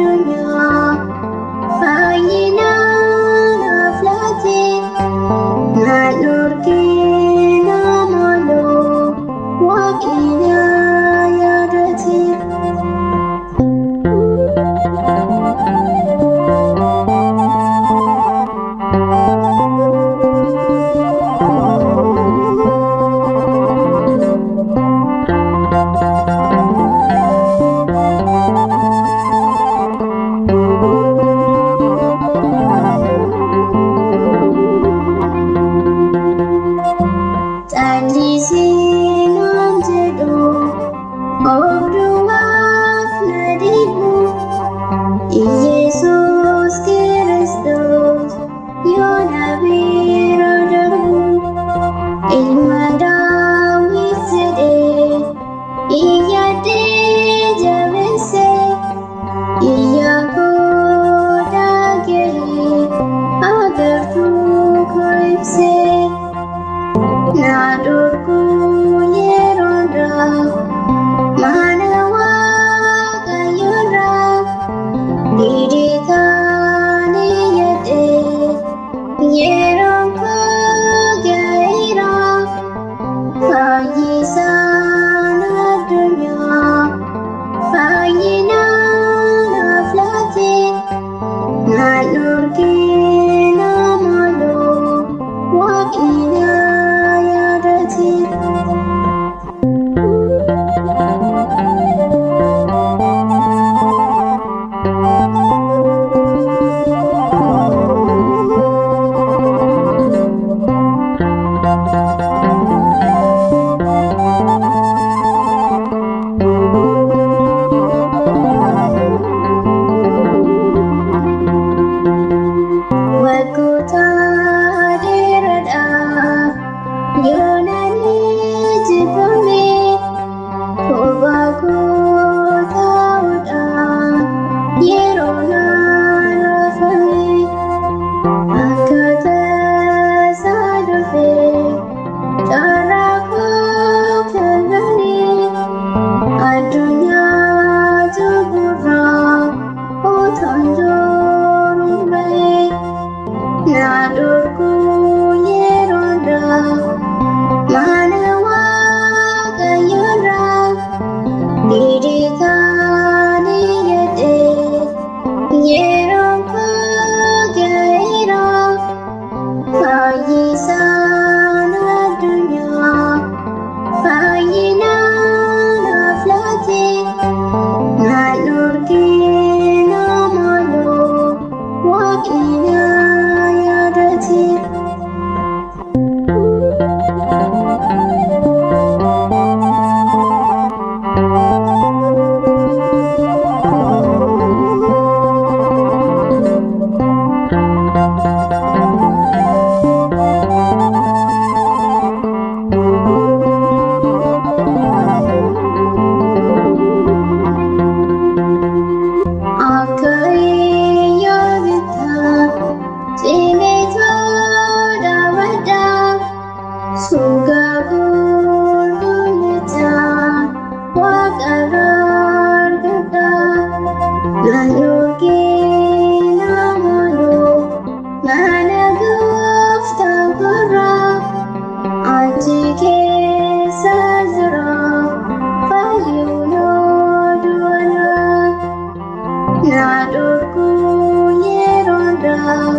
Addunyaa fayyina naaf laate naan dhorkina maaloo Waaqni na yaadate. Callisii naan jedhu of duwwaaf na dhiibu Iyesuus Kiristoos yoo na bira darbu ilma Daawit jedhee iyyadhee jabeesse iyya koo dhaga'ee agartuu koo ibsee. Na dhorkuu yeroodhaa mana Waaqayyoorraa didee iyyadhee yeroon koo ga'eera fayyisaan addunyaa fayyina naaf laate naan dhorkina maaloo Waaqni na yaadate. Waggoota dheeraadhaaf yoonaan jibbame kophaa koo taa'uudhaan yeroo naan raafame akka tasaa dhufee carraa koo kennanii addunyaa cubburraa utuun jooruun ba'ee. Na dhorkuu yeroodhaa mana Waaqayyoorraa didee iyyadhee yeroon koo ga'eera fayyisaan addunyaa fayyina naaf laate naan dhorkina maaloo Waaqni na yaadate. Akka eeyyabitaa cimeetoo dhaabadhaa suuqa qulqullichaa Waaqarraa argadhaa. Naan dhorkina maaloo mana gooftaa koorraa achi keessa jira fayyuun oduudhaa. Na dhorkuu yeroodhaa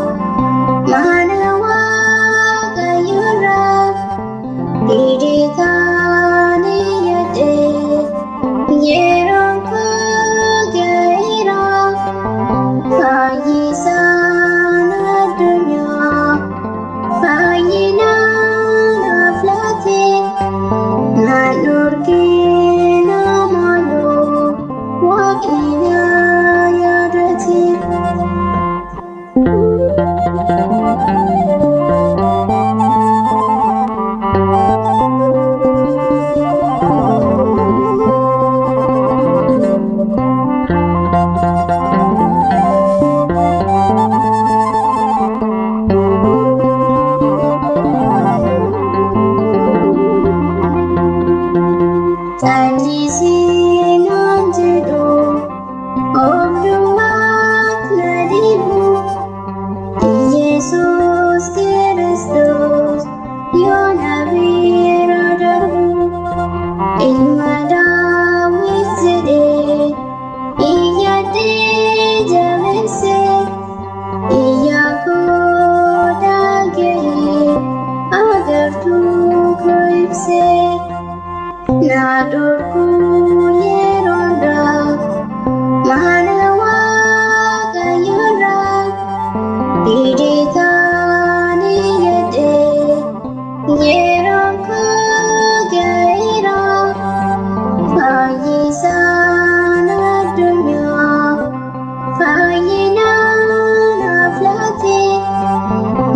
mana Waaqayyoorraa didee iyyadhee yeroon koo ga'eera fayyisaan addunyaa fayyina naaf laate naan dhorkina maaloo Waaqni na yaadate.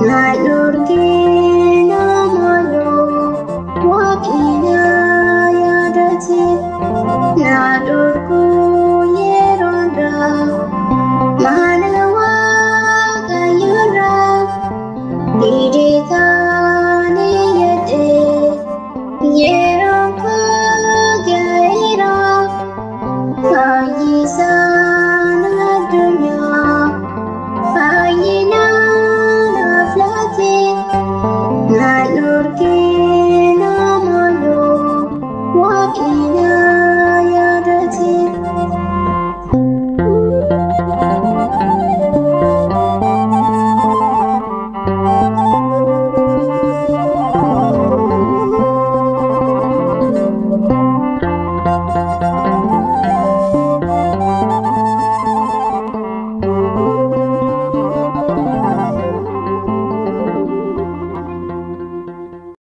Na.